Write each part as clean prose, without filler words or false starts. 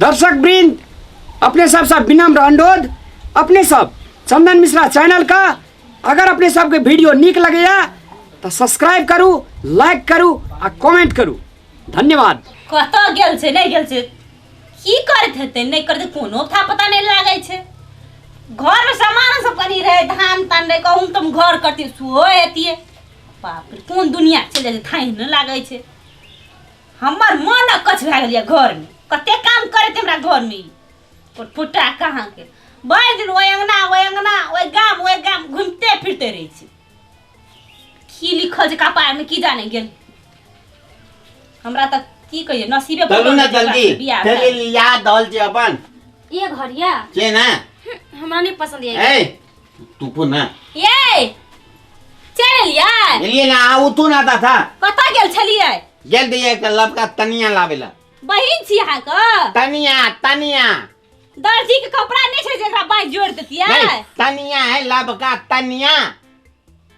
दर्शक वृंद, अपने सब सब विनम्र अनुरोध, अपने सब चंदन मिश्रा चैनल का अगर अपने सबके वीडियो नीक लगैया तो सब्सक्राइब करू, लाइक करू आ कमेंट करू। धन्यवाद। कतऽ गेल छै, नहि गेल छै, की करैत हेतै, नहि करैत, कोनो था पता नहि लागै छै। घरमे सामान सब कनि रहै, धान तान रहै, गहूँम तम घर करतियै सेहो हेतियै। बाप रे, कोन दुनिया चलि जाइ छै, थाहि नहि लागै छै। हमर मन अकछ भए गेल यऽ घरमे, कते काम करैत हमरा घरमे ई फुटा कहाँके। भरि दिन ओहि अङ्गना ओहि अङ्गना ओहि गाम ओहि गाम घुमिते फिरते रहै छै। की लिखल छै कपारमे की जाने गेल। हमरा तऽ की कहियै, नसीबे चलू ना बदल गेल जल्दी बियाह चलि भेल। याद दल छै अपन ये घर या के ना हमरा नहीं पसंद ये। ए तू को ना ये चलि एलियै? एलियै ना, आ उठू ना था था। कतऽ गेल छलियै? गेल दियै एक लबका तनिया लाबेला। बहिन छी अहाँके? तनिया तनिया। दर्जी के कपड़ा नहीं छै जेकरा बाँहि जोड़ि देतियै? नहीं, तनिया है लबका तनिया।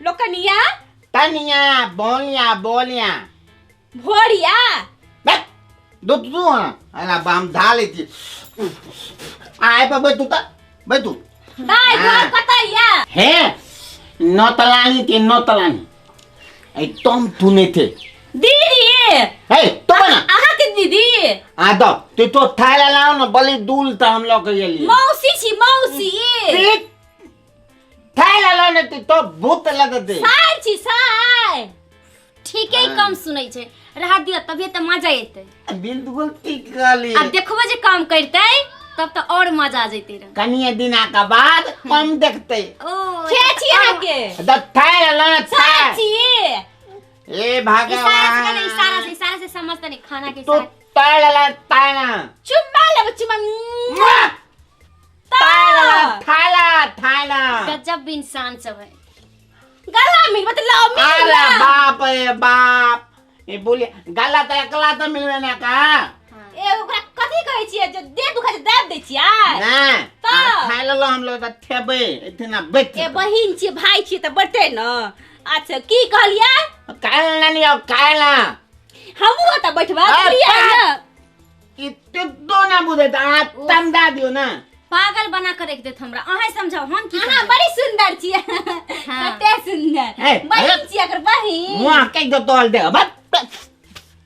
लोकनिया? तनिया बोलिया बोलिया। भोरिया? बे दो तू हाँ अला बाम धा लेती आए पर बैठू ता बैठू। दाइ घर हाँ। कतऽ या? हे नतलानी ते नतलानी ए तुम तूने थे दीदी। हे तो बना अहाँ के दीदी? आ दो तू तो थाला लाओ ना बलि दूल त हम लोग के लिए। मौसी छी मौसी। ठीक थाला लाओ ना तू तो भूत लग दे। साय छी साय। ठीके ही कम सुनै छै, रहा दियौ तभिए तऽ मजा एतै। बिल्कुल ठीक कहली। आब देखबो जे काम करतै तब तऽ और मजा आ जैतै रह। कनिए दिना के बाद कम देखते। ओ के छी अहाँ के? द थाला लाओ ना साय थाला। छी। ए इशारा से भगवान करे, इशारा से, इशारा से समझते नहीं खाना के तो साथ। ताला ला ताला। चुम्मा लेबै चुम्मा। ताला थाला थाला। गजब इंसान सब है। गला मिल मतलब मिल। अरे बाप रे बाप, ये बोले गला तो एकला तो मिलवे ना का। ए ओकरा कथी कहै छियै जे देह दुखाइ छै दाबि दै छियै? ना तऽ? खाय लेलो हम लोग तऽ थेबै इतना बैठ। ए बहिन छियै भाई छियै तऽ बैठतै न। अच्छा की कहलियै? काहे ना लियो काहे ना हमहूँ ओतऽ बैठबै अरे बुझलियै बाप। ने? इते तो ना बुझे त आ तमदा दियो ना। पागल बना कर रख देत हमरा, अहें समझाओ हम की अहाँ समझाउ? बड़ी सुंदर छियै। हाँ। कते सुंदर। ए, बहिन अरे। छियै एकर बहिन। मुँह के दो तोल दे बस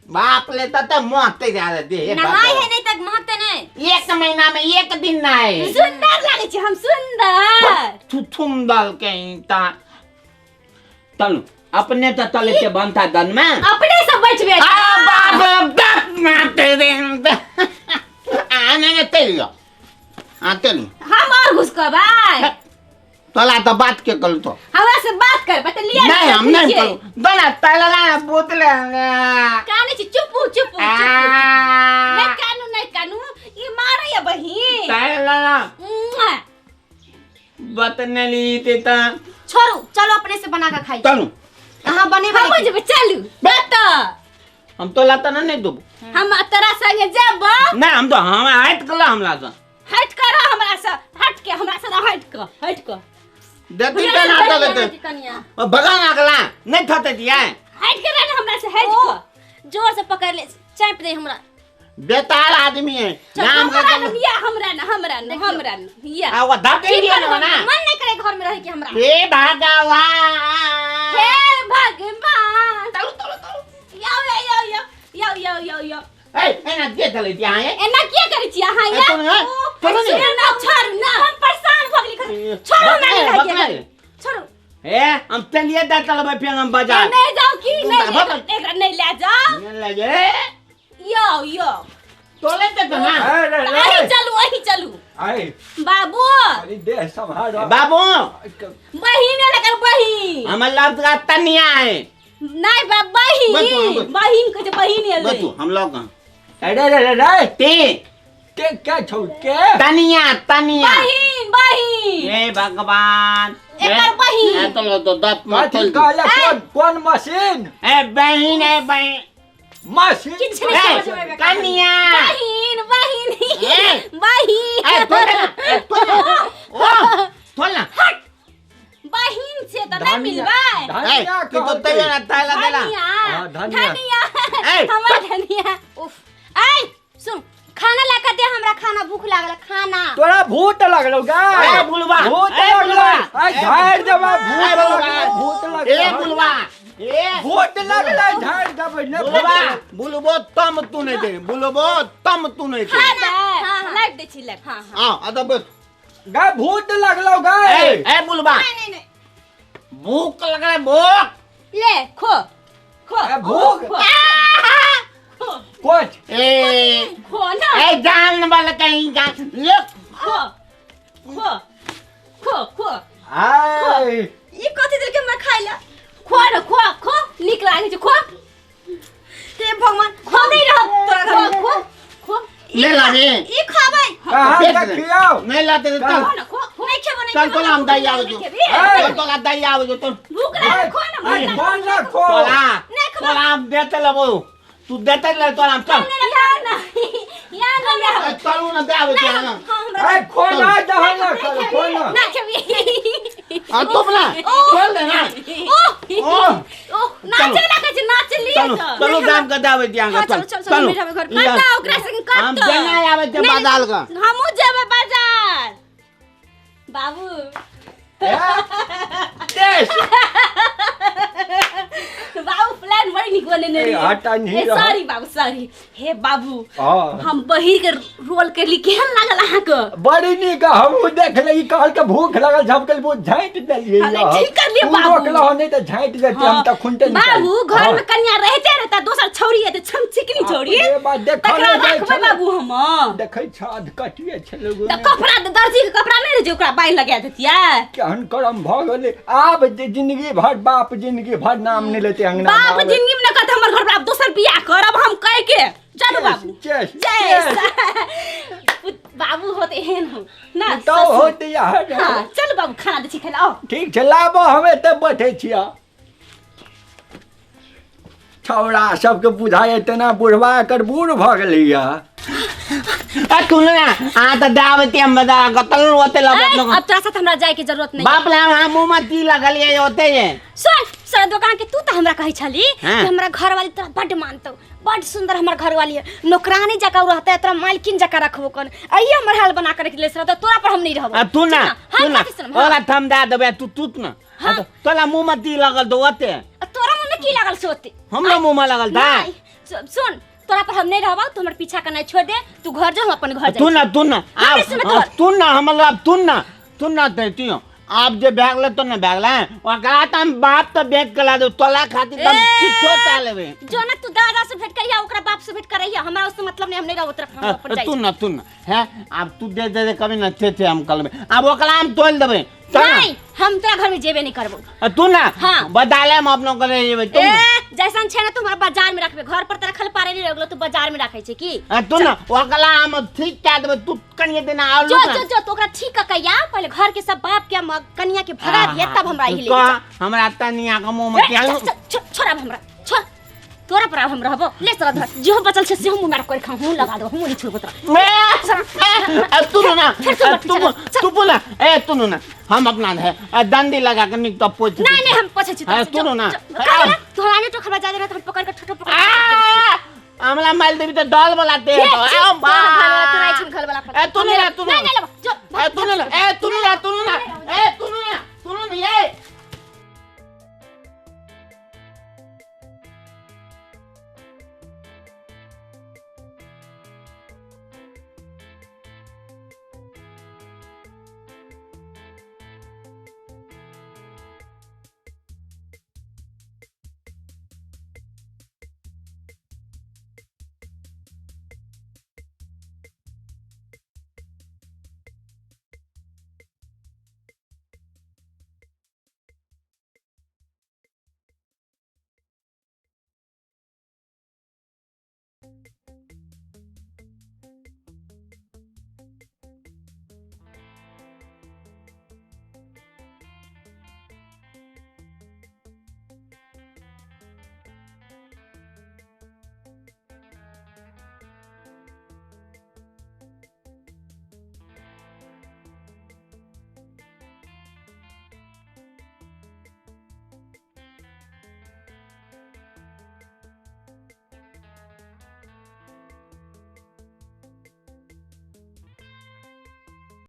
बाप ले त त मुँह के जा दे हे बाप नहाय रे। है नहीं तक महकते नहीं। एक महीना में एक दिन ना है। सुंदर लागै छै हम सुंदर। थुथुम दल के ता चलू अपने तो तले के बनता दन में अपने से बचबे। आ बाप रे बाप मारते रे आ नहीं नहीं तेल लो आ तेल हम और घुसकबै। तोला तो बात के कल तो हमरा से बात कर बतलिए। नहीं हम नहीं करू बना तला ना बोतले काने छी चुप चुप चुप। नहीं कानू नहीं कानू ई मारैया बहिन। तला ना बतने ली ते ता छोड़ू चलो अपने से बना के खाई। चलू अहाँ बनेबै। हम जेबै चलू बता। हम तो लाता ना नहीं देबो। हम तोरा संगे जेबो। नहीं हम तो हम हट कला हमरा से। हट कर हमरा से हट के हमरा से हट के हट के देती त ना तले ते भगा ना कला नहीं थते दिया। हट के रहना हमरा से हट के। जोर से पकड़ ले चाप दे हमरा। बेताल आदमी है नाम का हमरा न या हमरा न हमरा न हमरा न या। आ वो धाते लिया ना ना। मन नहीं करे घर में रहे के हमरा। हे भगवान हे भगवान। चलो चलो चलो। याओ याओ याओ याओ याओ याओ याओ। ए एना के चले दिया है? एना के करै छी अहाँ ए, या? तोने, ए, तोने ने। सुनू ना, छोड़ू ना। हम परेशान भऽ गेली। छोड़ू ना, बकरे, नहीं रहै के। बकरे। छोड़ू। ए हम चलिए दा चलबै फेर हम बाजार। ए, नहीं जाओ की? तू नहीं, बाबा नहीं, एकरा नहीं ले जाओ। नहीं ले जाए। यो यो। तोले ते तो ना। अरे, अरे, अही चलू, अही चलू। आए। बाबू। अरे देह सम्हारो। बाबू। बहिन एलै कर बहिन। हमर लफ्ज का तनिया है। नहीं बा, बहिन। बैठू, बैठू। बहिन कहै छै, बहिन एलै। बैठू, हम लोग हैं। अरे, अरे, अरे, अरे। ते। के, क्या छौ, के? तनिया, तनिया। बहिन, बहिन। हे भगवान। एकर बहिन। ए, तो लो, तो दत मत कथी तोल। कहले, कोन मशीन? ए, बहिन, ए, बहिन। मशीन। किछु नहि ए, समझ में आबै। कनिया। बहिन, बहिन। ए। बहिन। ए, तोल ना, ए, तोल ना। ओ, तोल ना। हट। बहिन छै तऽ नहि धनिया, मिलबै। धनिया ए, तू तो कहलकै। तैयो ना ताला देला। धनिया, हाँ, धनिया। धनिया। ए, हमर धनिया। उफ। ऐ, सुन, खाना ला के दे हमरा, तोरा भूत लगलो गा। ए बुलवा, भूत ए लगलो। बुलवा, आ झाड़ देबा, भूत ए बुलवा, लगलो, भूत लगलो। ए बुलवा, ए भूत लगलो, झाड़ देबै ने। बुलवा, बुलबो तम तू नहीं दे, बुलबो तम तू नहीं दे। हाँ, लाइट दै छी, लाइट। हाँ हाँ। आ अदा बस। गा भूत लगलो गा। ए ए बुलवा, नहीं नहीं। भूख लगले, भूख। ले खो खो। ए, भूख। खो खो। कोच ए खो ना। ए जान वाला कहीं जान ले। खो खो खो खो। आय ई कथी देलकै हमरा खाइ ला? खो न, खो खो, नीक लागै छै, खो। हे भगवान, खो नहीं रहब तोरा घर में। खो खो। ले लागे। ई खाबै। कहाँ देखियो? नहीं लाते तो चल। खो न, खो खो। नहीं खेबो, नहीं चल खेबो। तोला हम दाई आवे जो। खेबी? चल तोला दाई आवे जो, चल। भूख लागल, खो न, भूख लागल। खो ना खो। तोला नहीं खेबो। तोला हम देते लेबो, तू देते ले तोला हम, चल। या ना, या ना, हमरा ए, चलू ना दे आवे नहीं, जो हम ना। हाँ, हमरा ए खो ना दहल ना खो, खो ना। ना खेबी। आ तुम ना खोल दे ना। ओह ओह ओह, नाचे लागै छै, नाच लिए चलो तऽ। चलो दाम का दावे दिया। हाँ, चल चलो चलो चलो, मेरा घर या। करता ओकरा संग हम करता। देना आवे थे नहीं, बाजार का। हमहूँ जेबै बाजार बाबू। देश बाबू प्लान बड़ी नीक बनेने ए, रहियै। हटा नहीं ए, रहा। सॉरी बाबू, सॉरी। हे बाबू, हाँ। हम बहिर के रोल करली, केहन लागल अहाँके? बड़ी नीक। हमहूँ देख ली, कहल के भूख लगल, सब के वो झाँटि देलियै। अरे, ठीक करलियै तू बाबू। रोकलहो नहीं तऽ झाँटि देतियै, हम तऽ खुनते निकालि। बाबू घर में कन्या रहते रहता, दोसर छौरी हेतै, छमचिकनी छौरी, बाप रे बाप, देखल तकरा नहि जाइ राखबै छलै। बाबू हम? देखै छ अधकटिए छलै गो। तऽ कपड़ा दर्जी के कपड़ा नहि रहै छै, ओकरा बाहि लगा देतियै। केहन करम भऽ गेलै आब जे जिंदगी भर बाप जिंदगी भर नाम नहि लेतै अंगना। बाप जिंदगी में न कहत हमर घर पर आब दोसर बियाह करब हम कह के। चलू बाबू। चेस, जय चेस। बाबू होत एहन हो ना तो ससुर। होत यार। हाँ चल बाबू, खाना दै छी खाइ ला, आओ। ठीक छै, लाबो, हम एतऽ बैठै छियै। छौड़ा सबके बुझाइ तेना बुढ़वा एकर बूढ़ भऽ गेलैया। आ तू ना आ त दावे ते हम बाजार का तल ओते लबो। ए, अपनो अब तोरा साथ हमरा जाए के जरूरत नहीं। बाप ला हम मुंह में ती लगल ये ओते ये। सुन सर दुकान के, तू तो हमरा कहै छली हाँ। कि हमरा घर वाली तोरा बड्ड मानतौ, बड्ड सुंदर हमर घर वाली है, नौकरानी जकाँ उ रहतै, तोरा मालकिन जकाँ रखबो कन, अइये हमर हाल बना के रख ले सर, तोरा पर हम नहीं रहबो। आ तू ना ठीक तू ना हम कथी सुनब, हाँ। ओला थम दा देबे, तू तूत ना। हाँ। तोला मुंह में ती लगल दो ओते। आ तोरा मुँह में की लागल से ओते? हमरो मुंह में लगल था। नहीं, सुन तोरा पर हम नहीं रहबो, तू हमर पीछा करनाइ छोड़ दे, तू घर जा, हम अपन घर तू जाइ। ना तू ना नहीं आप सुनब तोहर। तू ना हमला अब तू ना तू ना देती हो आप जे बैग ले तो ना बैग ले ओकरा त हम बाप तो बैग कला दो तोला खातिर तम चिट्ठो ता लेबे। जो ना तू दादा से भेंट करिया, ओकरा बाप से भेंट करैया, हमरा उससे मतलब नहीं, हम नहीं रहबो तोरा पर, हम अपन जाइ। तू ना तू ना है अब तू दे दे दे कभी ना थे थे हम कल में अब ओकरा हम तोल देबे। चल ना। नहीं, हम तोरा घर में जेबे नहीं करबो। तू ना हाँ। बदाले हम अपनो करे जेबे तू ना। ए जैसन छै ना तू हमरा बाजार में रखबे, घर पर त रखल पारे नहीं रखलो, तू बाजार में रखै छै की? तू ना ओकरा हम ठीक कए देबे, तू कनिए दिन और जो जो जो तो ओकरा ठीक क कहिया, पहले घर के सब बाप के कन्या के भगा दिए, तब हमरा ही ले कह हमरा तनिया के मुंह में जा। क्या ए, चल, चल, छोड़ अब हमरा, छोड़ तोरा पर अब हम रहबो, ले साला धर जो बचल छै से हम मार कर खाऊं, हम लगा देबो, हम नहीं छोड़बो तोरा। तू ना फिर से मत तू चला, तू बोला ए तू ना हम अपना है दंडी लगा के निक तो पोछ। नहीं नहीं हम पोछै छी हाँ, तोरा से, तू ना। जो, तू हमरा नहीं तो खबर जा दे, तो हम पकड़ के ठोठो पकड़ के हमरा माल देबी तो डॉल वाला दे ये, तो छी, आ तोरा घर वाला, तोरा छै घर वाला पर। ए तू ना तू ना नहीं नहीं लेबो, जो ए तू ना ए तू ना तू ना ए तू ना तू ना ए